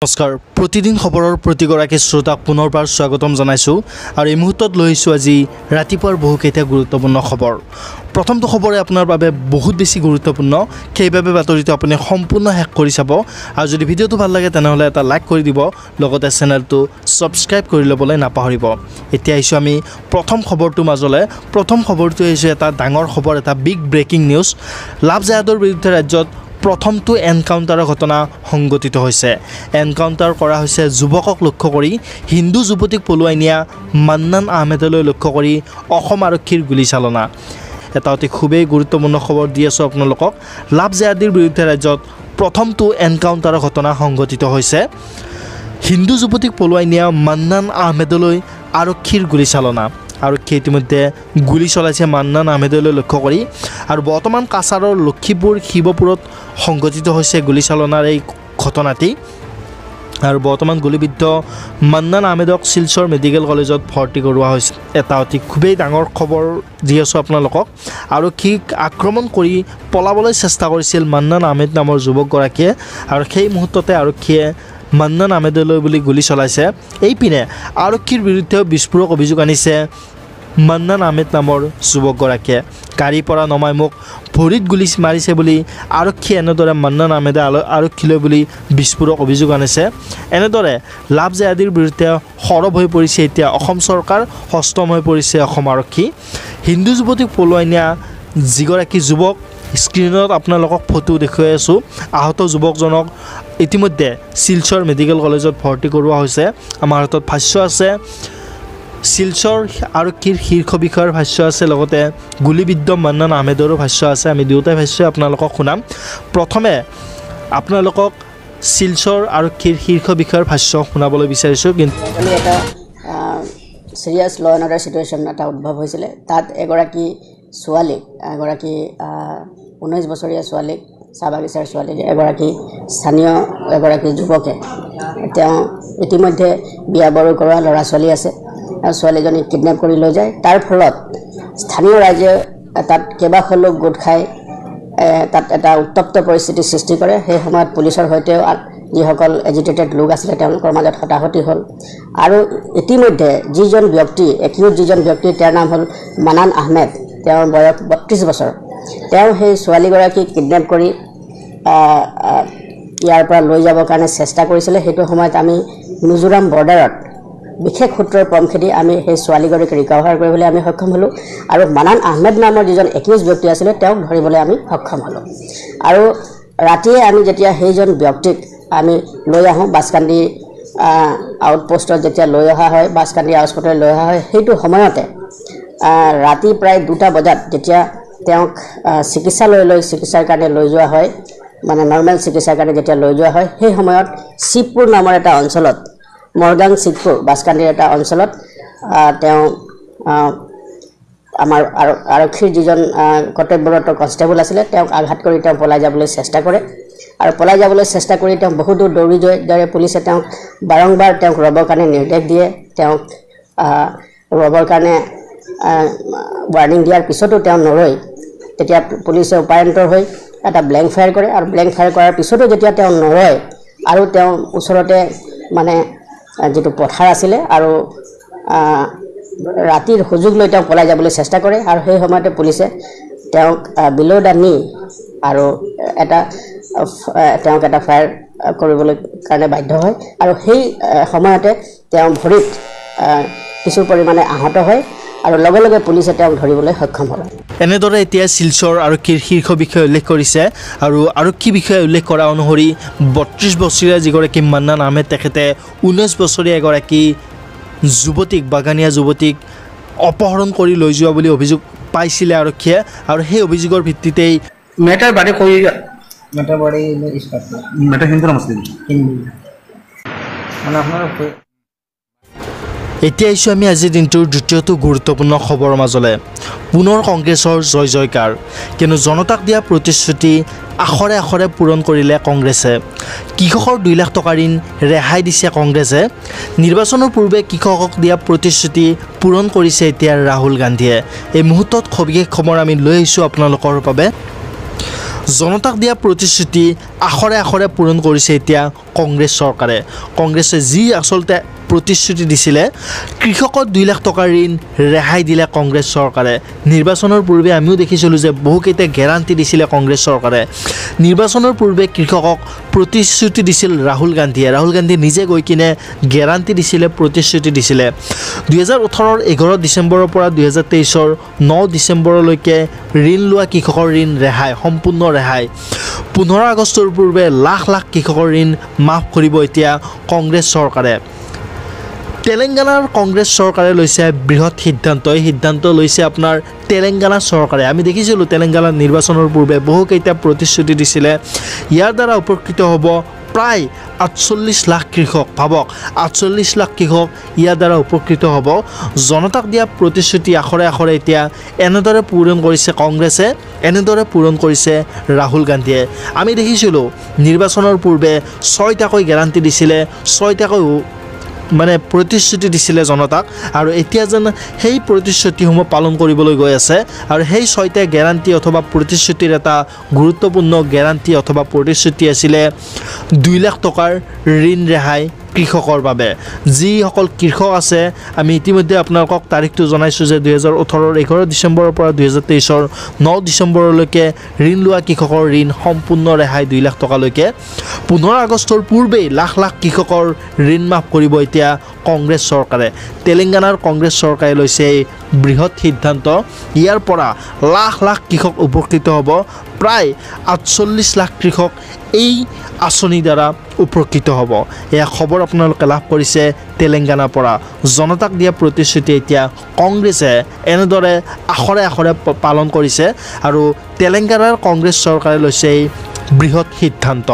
নমস্কাৰ, প্ৰতিদিন খবৰৰ প্ৰতিগৰাকী শ্ৰোতাক পুনৰবাৰ স্বাগতম জনাইছোঁ আৰু এই মুহূৰ্তত লৈ আহিছোঁ আজি ৰাতিপুৱাৰ বহুকেইটা গুৰুত্বপূৰ্ণ খবৰ। প্ৰথমটো খবৰে আপোনাৰ বাবে বহুত বেছি গুৰুত্বপূৰ্ণ, সেইবাবে বাতৰিটো আপুনি সম্পূৰ্ণ শেষ কৰি চাব আৰু যদি ভিডিঅ'টো ভাল লাগে তেনেহ'লে এটা লাইক কৰি দিব, লগতে চেনেলটো ছাবস্ক্ৰাইব কৰি ল'বলৈ নাপাহৰিব। এতিয়া আহিছোঁ আমি প্ৰথম খবৰটোৰ মাজলৈ। প্ৰথম খবৰটো হৈছে এটা ডাঙৰ খবৰ, এটা বিগ ব্ৰেকিং নিউজ। লাভ জেহাদৰ বিৰুদ্ধে ৰাজ্যত প্ৰথমটো এনকাউণ্টাৰৰ ঘটনা সংঘটিত হৈছে। এনকাউণ্টাৰ কৰা হৈছে যুৱকক লক্ষ্য কৰি, হিন্দু যুৱতীক পলুৱাই নিয়া মান্নান আহমেদলৈ লক্ষ্য কৰি অসম আৰক্ষীৰ গুলীচালনা। এটা অতি খুবেই গুৰুত্বপূৰ্ণ খবৰ দি আছোঁ আপোনালোকক। লাভ জেহাদীৰ বিৰুদ্ধে ৰাজ্যত প্ৰথমটো এনকাউণ্টাৰৰ ঘটনা সংঘটিত হৈছে। হিন্দু যুৱতীক পলুৱাই নিয়া মান্নান আহমেদলৈ আৰক্ষীৰ গুলীচালনা। আৰক্ষীয়ে ইতিমধ্যে গুলী চলাইছে মান্নান আহমেদলৈ লক্ষ্য কৰি আৰু বৰ্তমান কাছাৰৰ লক্ষীপুৰ শিৱপুৰত সংঘটিত হৈছে গুলীচালনাৰ এই ঘটনাটি। আৰু বৰ্তমান গুলীবিদ্ধ মান্নান আহমেদক শিলচৰ মেডিকেল কলেজত ভৰ্তি কৰোৱা হৈছে। এটা অতি খুবেই ডাঙৰ খবৰ দি আছোঁ আপোনালোকক। আৰক্ষীক আক্ৰমণ কৰি পলাবলৈ চেষ্টা কৰিছিল মান্নান আহমেদ নামৰ যুৱকগৰাকীয়ে আৰু সেই মুহূৰ্ততে আৰক্ষীয়ে মান্নান আহমেদলৈ বুলি গুলী চলাইছে। এইপিনে আৰক্ষীৰ বিৰুদ্ধেও বিস্ফোৰক অভিযোগ আনিছে মান্নান আহমেদ নামৰ যুৱকগৰাকীয়ে। গাড়ীৰ পৰা নমাই মোক ভৰিত গুলী মাৰিছে বুলি আৰক্ষীয়ে এনেদৰে মান্নান আহমেদে আৰক্ষীলৈ বুলি বিস্ফোৰক অভিযোগ আনিছে। এনেদৰে লাভ জেহাদীৰ বিৰুদ্ধে সৰব হৈ পৰিছে এতিয়া অসম চৰকাৰ, সষ্টম হৈ পৰিছে অসম আৰক্ষী। হিন্দু যুৱতীক পলুৱাই নিয়া যিগৰাকী যুৱক, স্ক্ৰীণত আপোনালোকক ফটো দেখুৱাই আছোঁ, আহত যুৱকজনক ইতিমধ্যে শিলচৰ মেডিকেল কলেজত ভৰ্তি কৰোৱা হৈছে। আমাৰ হাতত ভাষ্য আছে, শিলচৰ আৰক্ষীৰ শীৰ্ষ বিষয়াৰ ভাষ্য আছে, লগতে গুলীবিদ্ধ মান্নান আহমেদৰো ভাষ্য আছে। আমি দুয়োটাই ভাষ্য আপোনালোকক শুনাম। প্ৰথমে আপোনালোকক শিলচৰ আৰক্ষীৰ শীৰ্ষ বিষয়াৰ ভাষ্য শুনাবলৈ বিচাৰিছোঁ। কিন্তু এটা serious law and order situation এটা উদ্ভৱ হৈছিলে। তাত এগৰাকী ছোৱালীক, এগৰাকী 19 বছৰীয়া ছোৱালীক, চাহ বাগিচাৰ ছোৱালীক এগৰাকী স্থানীয় এগৰাকী যুৱকে, তেওঁ ইতিমধ্যে বিয়া বাৰু কৰোৱা ল'ৰা ছোৱালী আছে, আৰু ছোৱালীজনীক কিডনেপ কৰি লৈ যায়। তাৰ ফলত স্থানীয় ৰাইজে তাত কেইবাশ লোক গোট খাই তাত এটা উত্তপ্ত পৰিস্থিতিৰ সৃষ্টি কৰে। সেই সময়ত পুলিচৰ সৈতেও যিসকল এজিটেটেড লোক আছিলে তেওঁলোকৰ মাজত হতাহতি হ'ল। আৰু ইতিমধ্যে যিজন ব্যক্তি একিউজ, যিজন ব্যক্তি, তেওঁৰ নাম হ'ল মানান আহমেদ, তেওঁৰ বয়স 32 বছৰ। তেওঁ সেই ছোৱালীগৰাকীক কিডনেপ কৰি ইয়াৰ পৰা লৈ যাবৰ কাৰণে চেষ্টা কৰিছিলে। সেইটো সময়ত আমি মিজোৰাম বৰ্ডাৰত বিশেষ সূত্ৰৰ পম খেদি আমি সেই ছোৱালীগৰাকীক ৰিকভাৰ কৰিবলৈ আমি সক্ষম হ'লোঁ আৰু মানান আহমেদ নামৰ যিজন একিউজ ব্যক্তি আছিলে তেওঁক ধৰিবলৈ আমি সক্ষম হ'লোঁ। আৰু ৰাতিয়ে আমি যেতিয়া সেইজন ব্যক্তিক আমি লৈ আহোঁ, বাছকান্দি আউটপোষ্টত যেতিয়া লৈ অহা হয়, বাছকান্দি আউটপোষ্টলৈ লৈ অহা হয়, সেইটো সময়তে ৰাতি প্ৰায় 2টা বজাত যেতিয়া তেওঁক চিকিৎসালয়লৈ চিকিৎসাৰ কাৰণে লৈ যোৱা হয়, মানে নৰ্মেল চিকিৎসাৰ কাৰণে যেতিয়া লৈ যোৱা হয়, সেই সময়ত শিৱপুৰ নামৰ এটা অঞ্চলত, মৰগাং শিৱপুৰ বাছকান্দিৰ এটা অঞ্চলত তেওঁ আমাৰ আৰক্ষীৰ যিজন কৰ্তব্যৰত কনষ্টেবল আছিলে তেওঁক আঘাত কৰি তেওঁ পলাই যাবলৈ চেষ্টা কৰে। আৰু পলাই যাবলৈ চেষ্টা কৰি তেওঁ বহুত দূৰ দৌৰি যায়। পুলিচে তেওঁক বাৰম্বাৰ তেওঁক ৰ'বৰ কাৰণে নিৰ্দেশ দিয়ে, তেওঁক ৰ'বৰ কাৰণে ৱাৰ্ণিং দিয়াৰ পিছতো তেওঁ নৰৈ। তেতিয়া পুলিচে উপায়ন্তৰ হৈ এটা ব্লেংক ফায়াৰ কৰে আৰু ব্লেংক ফায়াৰ কৰাৰ পিছতো যেতিয়া তেওঁ নৰয় আৰু তেওঁ ওচৰতে মানে যিটো পথাৰ আছিলে আৰু ৰাতিৰ সুযোগ লৈ তেওঁ পলাই যাবলৈ চেষ্টা কৰে। আৰু সেই সময়তে পুলিচে তেওঁক বিল' the নি আৰু এটা তেওঁক এটা ফায়াৰ কৰিবলৈ কাৰণে বাধ্য হয় আৰু সেই সময়তে তেওঁ ভৰিত কিছু পৰিমাণে আহত হয় আৰু লগে লগে পুলিচে তেওঁক ধৰিবলৈ সক্ষম হ'ল। এনেদৰে এতিয়া শিলচৰ আৰক্ষীৰ শীৰ্ষ বিষয়াই উল্লেখ কৰিছে আৰু আৰক্ষী বিষয়াই উল্লেখ কৰা অনুসৰি 32 বছৰীয়া যিগৰাকী মান্নান আহমেদ, তেখেতে 19 বছৰীয়া এগৰাকী যুৱতীক, বাগানীয়া যুৱতীক অপহৰণ কৰি লৈ যোৱা বুলি অভিযোগ পাইছিলে আৰক্ষীয়ে আৰু সেই অভিযোগৰ ভিত্তিতেই মেটাৰ বাড়ি কই মেটাৰ বাড়ি মেটাৰ হিন্দু না মুসলিম হিন্দু মানে আপোনাৰ। এতিয়া আহিছোঁ আমি আজিৰ দিনটোৰ দ্বিতীয়টো গুৰুত্বপূৰ্ণ খবৰৰ মাজলৈ। পুনৰ কংগ্ৰেছৰ জয় জয়কাৰ, কিন্তু জনতাক দিয়া প্ৰতিশ্ৰুতি আখৰে আখৰে পূৰণ কৰিলে কংগ্ৰেছে। কৃষকৰ 2 লাখ টকা ঋণ ৰেহাই দিছে কংগ্ৰেছে। নিৰ্বাচনৰ পূৰ্বে কৃষকক দিয়া প্ৰতিশ্ৰুতি পূৰণ কৰিছে এতিয়া ৰাহুল গান্ধীয়ে। এই মুহূৰ্তত সবিশেষ খবৰ আমি লৈ আহিছোঁ আপোনালোকৰ বাবে। জনতাক দিয়া প্ৰতিশ্ৰুতি আখৰে আখৰে পূৰণ কৰিছে এতিয়া কংগ্ৰেছ চৰকাৰে। কংগ্ৰেছে যি আচলতে প্ৰতিশ্ৰুতি দিছিলে, কৃষকৰ 2 লাখ টকাৰ ঋণ ৰেহাই দিলে কংগ্ৰেছ চৰকাৰে। নিৰ্বাচনৰ পূৰ্বে আমিও দেখিছিলোঁ যে বহুকেইটা গেৰাণ্টি দিছিলে কংগ্ৰেছ চৰকাৰে। নিৰ্বাচনৰ পূৰ্বে কৃষকক প্ৰতিশ্ৰুতি দিছিল ৰাহুল গান্ধীয়ে। ৰাহুল গান্ধীয়ে নিজে গৈ কিনে গেৰাণ্টি দিছিলে, প্ৰতিশ্ৰুতি দিছিলে। 2018ৰ 11 ডিচেম্বৰৰ পৰা 2023ৰ 9 ডিচেম্বৰলৈকে ঋণ লোৱা কৃষকৰ ঋণ ৰেহাই, সম্পূৰ্ণ ৰেহাই। 15 আগষ্টৰ পূৰ্বে লাখ লাখ কৃষকৰ ঋণ মাফ কৰিব এতিয়া কংগ্ৰেছ চৰকাৰে। তেলেংগানাৰ কংগ্ৰেছ চৰকাৰে লৈছে বৃহৎ সিদ্ধান্ত। এই সিদ্ধান্ত লৈছে আপোনাৰ তেলেংগানা চৰকাৰে। আমি দেখিছিলোঁ তেলেংগানাৰ নিৰ্বাচনৰ পূৰ্বে বহুকেইটা প্ৰতিশ্ৰুতি দিছিলে। ইয়াৰ দ্বাৰা উপকৃত হ'ব প্ৰায় 48 লাখ কৃষক। ভাবক, 48 লাখ কৃষক ইয়াৰ দ্বাৰা উপকৃত হ'ব। জনতাক দিয়া প্ৰতিশ্ৰুতি আখৰে আখৰে এতিয়া এনেদৰে পূৰণ কৰিছে কংগ্ৰেছে, এনেদৰে পূৰণ কৰিছে ৰাহুল গান্ধীয়ে। আমি দেখিছিলোঁ নিৰ্বাচনৰ পূৰ্বে 6টাকৈ গেৰাণ্টি দিছিলে, 6টাকৈ মানে প্ৰতিশ্ৰুতি দিছিলে জনতাক, আৰু এতিয়া যেন সেই প্ৰতিশ্ৰুতিসমূহ পালন কৰিবলৈ গৈ আছে। আৰু সেই 6টা গেৰাণ্টি অথবা প্ৰতিশ্ৰুতিৰ এটা গুৰুত্বপূৰ্ণ গেৰাণ্টি অথবা প্ৰতিশ্ৰুতি আছিলে 2 লাখ টকাৰ ঋণ ৰেহাই কৃষকৰ বাবে। যিসকল কৃষক আছে, আমি ইতিমধ্যে আপোনালোকক তাৰিখটো জনাইছোঁ যে 2018ৰ 11 ডিচেম্বৰৰ পৰা 2023ৰ 9 ডিচেম্বৰলৈকে ঋণ লোৱা কৃষকৰ ঋণ সম্পূৰ্ণ ৰেহাই 2 লাখ টকালৈকে। 15 আগষ্টৰ পূৰ্বেই লাখ লাখ কৃষকৰ ঋণ মাফ কৰিব এতিয়া কংগ্ৰেছ চৰকাৰে। তেলেংগানাৰ কংগ্ৰেছ চৰকাৰে লৈছে এই বৃহৎ সিদ্ধান্ত। ইয়াৰ পৰা লাখ লাখ কৃষক উপকৃত হ'ব। প্ৰায় 48 লাখ কৃষক এই আঁচনিৰ দ্বাৰা উপকৃত হ'ব। এয়া খবৰ আপোনালোকে লাভ কৰিছে তেলেংগানাৰ পৰা। জনতাক দিয়া প্ৰতিশ্ৰুতি এতিয়া কংগ্ৰেছে এনেদৰে আখৰে আখৰে পালন কৰিছে আৰু তেলেংগানাৰ কংগ্ৰেছ চৰকাৰে লৈছে এই বৃহৎ সিদ্ধান্ত।